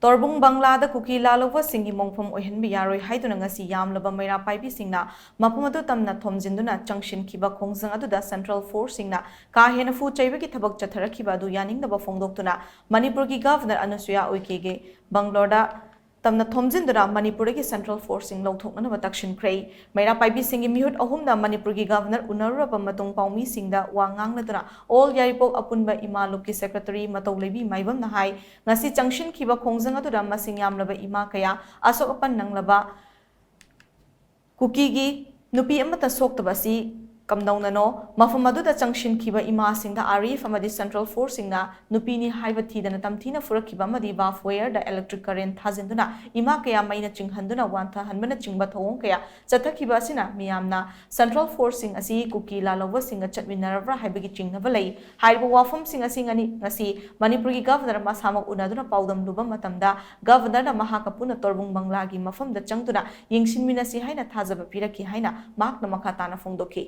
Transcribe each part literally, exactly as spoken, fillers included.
ꯇꯣꯔꯕꯨꯡ ꯕꯪꯂꯥꯗ ꯀꯨꯀꯤ ꯂꯥꯜꯍꯧꯕꯁꯤꯡꯒꯤ ꯃꯣꯡꯐꯝ ꯑꯣꯏꯍꯟꯕ ꯌꯥꯔꯣꯏ ꯍꯥꯏꯗꯨꯅ ꯉꯁꯤ ꯌꯥꯝꯂꯕ ꯃꯩꯔꯥ ꯄꯥꯏꯕꯤꯁꯤꯡꯅ ꯃꯐꯝ ꯑꯗꯨ ꯇꯝꯅ ꯊꯣꯝꯖꯤꯟꯗꯨꯅ ꯆꯪꯁꯤꯟꯈꯤꯕ ꯈꯣꯡꯖꯪ ꯑꯗꯨꯗ Central Forceꯁꯤꯡꯅ ꯀꯥ ꯍꯦꯟꯅ ꯐꯨ ꯆꯩꯕꯒꯤ ꯊꯕꯛ ꯆꯠꯊꯔꯛꯈꯤꯕ ꯑꯗꯨ ꯌꯥꯅꯤꯡꯗꯕ ꯐꯣꯡꯗꯣꯛꯇꯨꯅ ꯃꯅꯤꯄꯨꯔꯒꯤ Governor ꯑꯅꯁꯨꯌꯥ ꯎꯏꯀꯦꯒꯤ ꯕꯪꯒ꯭ꯂꯣꯔꯗ ꯇꯝꯅ ꯊꯣꯝꯖꯤꯟꯗꯨꯅ ꯃꯅꯤꯄꯨꯔꯗꯒꯤ Central Forceꯁꯤꯡ ꯂꯧꯊꯣꯛꯅꯅꯕ ꯇꯛꯁꯤꯟꯈ꯭ꯔꯦ꯫ ꯃꯩꯔꯥ ꯄꯥꯏꯕꯤꯁꯤꯡꯒꯤ ꯃꯤꯍꯨꯠ ꯑꯍꯨꯝꯅ ꯃꯅꯤꯄꯨꯔꯒꯤ Governor ꯎꯅꯔꯨꯔꯕ ꯃꯇꯨꯡ ꯄꯥꯎꯃꯤꯁꯤꯡꯗ ꯋꯥ ꯉꯥꯡꯅꯗꯨꯅ All ꯌꯥꯏꯔꯤꯄꯣꯛ ꯑꯄꯨꯟꯕ ꯏꯃꯥ ꯂꯨꯞꯀꯤ Secretary ꯃꯇꯧ ꯂꯩꯕꯤ ꯃꯥꯏꯕꯝꯅ ꯍꯥꯏ, ꯉꯁꯤ ꯆꯪꯁꯤꯟꯈꯤꯕ ꯈꯣꯡꯖꯪ ꯑꯗꯨꯗ ꯃꯁꯤꯡ ꯌꯥꯝꯂꯕ ꯏꯃꯥ ꯀꯌꯥ ꯑꯁꯣꯛ ꯑꯄꯟ ꯅꯪꯂꯕ ꯀꯨꯀꯤꯒꯤ ꯅꯨꯄꯤ ꯑꯃꯠꯇ ꯁꯣꯛꯇꯕ ꯑꯁꯤ ꯀꯝꯗꯧꯅꯅꯣ? ꯃꯐꯝ ꯑꯗꯨꯗ ꯆꯪꯁꯤꯟꯈꯤꯕ ꯏꯃꯥꯁꯤꯡꯗ RAF ꯑꯃꯗꯤ Central Forceꯁꯤꯡꯅ ꯅꯨꯄꯤꯅꯤ ꯍꯥꯏꯕ ꯊꯤꯗꯅ ꯇꯝꯊꯤꯅ ꯐꯨꯔꯛꯈꯤꯕ ꯑꯃꯗꯤ Bath Wearꯗ electric current ꯊꯥꯖꯤꯟꯗꯨꯅ ꯏꯃꯥ ꯀꯌꯥ ꯃꯩꯅ ꯆꯤꯡꯍꯟꯗꯨꯅ ꯋꯥꯟꯊꯍꯟꯕꯅꯆꯤꯡꯕ ꯊꯧꯑꯣꯡ ꯀꯌꯥ ꯆꯠꯊꯈꯤꯕ ꯑꯁꯤꯅ ꯃꯤꯌꯥꯝꯅ Central Forceꯁꯤꯡ ꯑꯁꯤ ꯀꯨꯀꯤ ꯂꯥꯜꯍꯧꯕꯁꯤꯡꯒ ꯆꯠꯃꯤꯟꯅꯔꯕ꯭ꯔꯥ ꯍꯥꯏꯕꯒꯤ ꯆꯤꯡꯅꯕ ꯂꯩ꯫ ꯍꯥꯏꯔꯤꯕ ꯋꯥꯐꯝꯁꯤꯡ ꯑꯁꯤ ꯉꯅꯤ-, ꯉꯁꯤ ꯃꯅꯤꯄꯨꯔꯒꯤ Governor ꯃꯁꯥꯃꯛ ꯎꯅꯗꯨꯅ ꯄꯥꯎꯗꯝꯂꯨꯕ ꯃꯇꯝꯗ Governorꯅ ꯃꯍꯥꯛꯀ ꯄꯨꯟꯅ ꯇꯣꯔꯕꯨꯡ ꯕꯪꯂꯥꯒꯤ ꯃꯐꯝꯗ ꯆꯪꯗꯨꯅ ꯌꯦꯡꯁꯤꯟꯃꯤꯟꯅꯁꯤ ꯍꯥꯏꯅ ꯊꯥꯖꯕ ꯄꯤꯔꯛꯈꯤ ꯍꯥꯏꯅ ꯃꯍꯥꯛꯅ ꯃꯈꯥ ꯇꯥꯅ ꯐꯣꯡꯗꯣꯛꯈꯤ꯫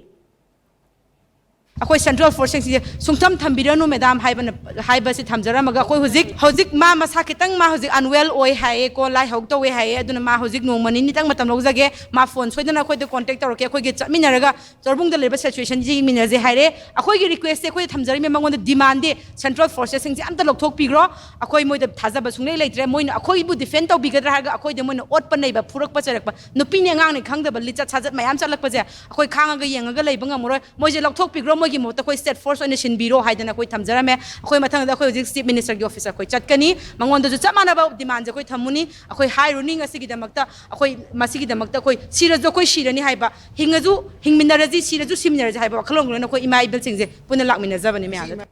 ꯑꯩꯈꯣꯏ Central Forceꯁꯤꯡꯁꯦ ꯁꯨꯡꯊꯝ ꯊꯝꯕꯤꯔꯅꯨ madam ꯍꯥꯏꯕꯅ, ꯍꯥꯏꯕꯁꯤ ꯊꯝꯖꯔꯝꯃꯒ ꯑꯩꯈꯣꯏ ꯍꯧꯖꯤꯛ, ꯍꯧꯖꯤꯛ ꯃꯥ ꯃꯁꯥ ꯈꯤꯇꯪ ꯃꯥ ꯍꯧꯖꯤꯛ unwell ꯑꯣꯏ ꯍꯥꯏꯌꯦ ꯀꯣ, ꯂꯥꯏꯍꯧ ꯇꯧꯋꯦ ꯍꯥꯏꯌꯦ, ꯑꯗꯨꯅ ꯃꯥ ꯍꯧꯖꯤꯛ ꯅꯣꯡꯃ ꯅꯤꯅꯤꯇꯪ ꯃꯇꯝ ꯂꯧꯖꯒꯦ꯫ ꯃꯥ phone ꯁꯣꯏꯗꯅ ꯑꯩꯈꯣꯏꯗ contact ꯇꯧꯔꯛꯀꯦ, ꯑꯩꯈꯣꯏꯒꯤ ꯆꯠꯃꯤꯟꯅꯔꯒ ꯇꯣꯔꯕꯨꯡꯗ ꯂꯩꯔꯤꯕ situationꯁꯤ ꯌꯦꯡꯃꯤꯟꯅꯁꯦ ꯍꯥꯏꯔꯦ꯫ ꯑꯩꯈꯣꯏꯒꯤ requestꯁꯦ ꯑꯩꯈꯣꯏꯗ ꯊꯝꯖꯔꯤꯕ ꯃꯉꯣꯟꯗ demandꯗꯤ Central Forcesꯁꯤꯡꯁꯦ ꯑꯝꯇ ꯂꯧꯊꯣꯛꯄꯤꯈ꯭ꯔꯣ꯫ ꯑꯩꯈꯣꯏ ꯃꯣꯏꯗ ꯊꯥꯖꯕ ꯁꯨꯡꯂꯩ ꯂꯩꯇ꯭ꯔꯦ꯫ ꯃꯣꯏꯅ ꯑꯩꯈꯣꯏꯕꯨ defend ꯇꯧꯕꯤꯒꯗ꯭ꯔꯥ ꯍꯥꯏꯔꯒ ꯑꯩꯈꯣꯏꯗ ꯃꯣꯏꯅ ꯑꯣꯠꯄ ꯅꯩꯕ, ꯐꯨꯔꯛꯄ ꯆꯩꯔꯛꯄ, ꯅꯨꯄꯤꯅꯤ ꯑꯉꯥꯡꯅꯤ ꯈꯪꯗꯕ ꯂꯤꯆꯠ ꯁꯥꯖꯠ ꯃꯌꯥꯝ ꯆꯠꯂꯛꯄꯁꯦ ꯑꯩꯈꯣꯏ ꯈꯥꯡꯉꯒ ꯌꯦꯡꯉꯒ ꯂꯩꯕ ꯉꯝꯃꯔꯣꯏ꯫ ꯃꯣꯏꯁꯦ ꯂꯧꯊꯣꯛꯄꯤꯈ꯭ꯔꯣ, ꯃꯣꯏꯒꯤ ꯃꯍꯨꯠꯇ ꯑꯩꯈꯣꯏ state force ꯑꯣꯏꯅ ꯁꯤꯟꯕꯤꯔꯣ ꯍꯥꯏꯗꯅ ꯑꯩꯈꯣꯏ ꯊꯝꯖꯔꯝꯃꯦ꯫ ꯑꯩꯈꯣꯏ ꯃꯊꯪꯗ ꯑꯩꯈꯣꯏ ꯍꯧꯖꯤꯛ Chief Ministerꯒꯤ office ꯑꯩꯈꯣꯏ ꯆꯠꯀꯅꯤ, ꯃꯉꯣꯟꯗꯁꯨ ꯆꯞ ꯃꯥꯟꯅꯕ demandꯁꯦ ꯑꯩꯈꯣꯏ ꯊꯝꯃꯨꯅꯤ꯫ ꯑꯩꯈꯣꯏ ꯍꯥꯏꯔꯨꯅꯤ ꯉꯁꯤꯒꯤꯗꯃꯛꯇ, ꯑꯩꯈꯣꯏ ꯃꯁꯤꯒꯤꯗꯃꯛꯇ ꯑꯩꯈꯣꯏ ꯁꯤꯔꯁꯨ ꯑꯩꯈꯣꯏ ꯁꯤꯔꯅꯤ ꯍꯥꯏꯕ, ꯍꯤꯡꯉꯁꯨ ꯍꯤꯡꯃꯤꯟꯅꯔꯁꯤ, ꯁꯤꯔꯁꯨ ꯁꯤꯃꯤꯟꯅꯔꯁꯤ ꯍꯥꯏꯕ ꯋꯥꯈꯜꯂꯣꯟ ꯂꯣꯏꯅ ꯑꯩꯈꯣꯏ ꯏꯃꯥ ꯏꯕꯦꯜꯁꯤꯡꯁꯦ ꯄꯨꯟꯅ ꯂꯥꯛꯃꯤꯟꯅꯖꯕꯅꯤ ꯃꯌꯥꯝꯗ꯫